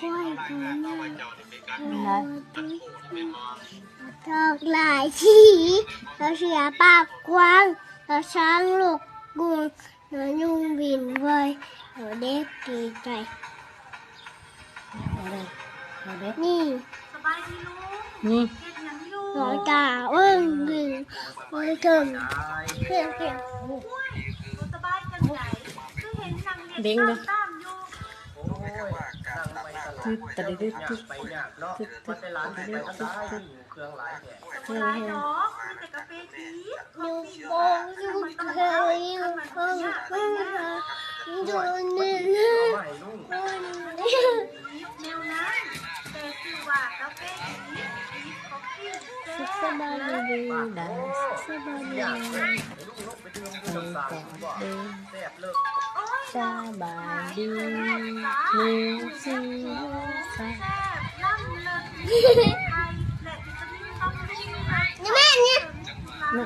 ກ້ວຍໂຕໃຫຍ່ ໄດ້ ດອກຫຼາຍສີ ລາວເສືອປາກກວ້າງ ລາວຊ້າງລູກກຸງ ລາວຍຸງບິນໄວ ລາວເດັກຕີໄກ່ ນີ້ ສະບາຍດີລູກ ນີ້ ເຮັດຫຍັງຢູ່ ລາວຕາເບິ່ງຢູ່ ໂອ້ຍ ເຖິງ ໂອ້ຍ ບໍ່ສະບາຍຈັ່ງໃດ ຄືເຫັນນັ່ງເຮັດ ເບິ່ງເດີ ຕາມໆຢູ່ ໂອ້ຍ ນັ່ງໄປຕະຫຼາດ ຕຶດຕະດິດຕຶດ ຍາກໄປຍາກເນາະ ຕຶດຕຶດ ມາແຕ່ລາວໄປໄດ້ ເຄື່ອງຫຼາຍແທ້ ບໍ່ຫຼາຍດອກ ມີແຕ່ກາເຟທີບ ນິ້ວໂປ້ງ ນິ້ວເທີ ນິ້ວໂປ້ງ ນິ້ວໂປ້ງ ແນວນັ້ນ ແຕ່ຊື່ວ່າກາເຟທີບ ທີບຄອບຟີ້ ແຊບເລີດ ສະບາຍດີ ສະບາຍດີ ໂອ້ຍ ສະບາຍດີ ໜຶ່ງ ສອງ ສາມ ແມ່ນນີ້ ນະ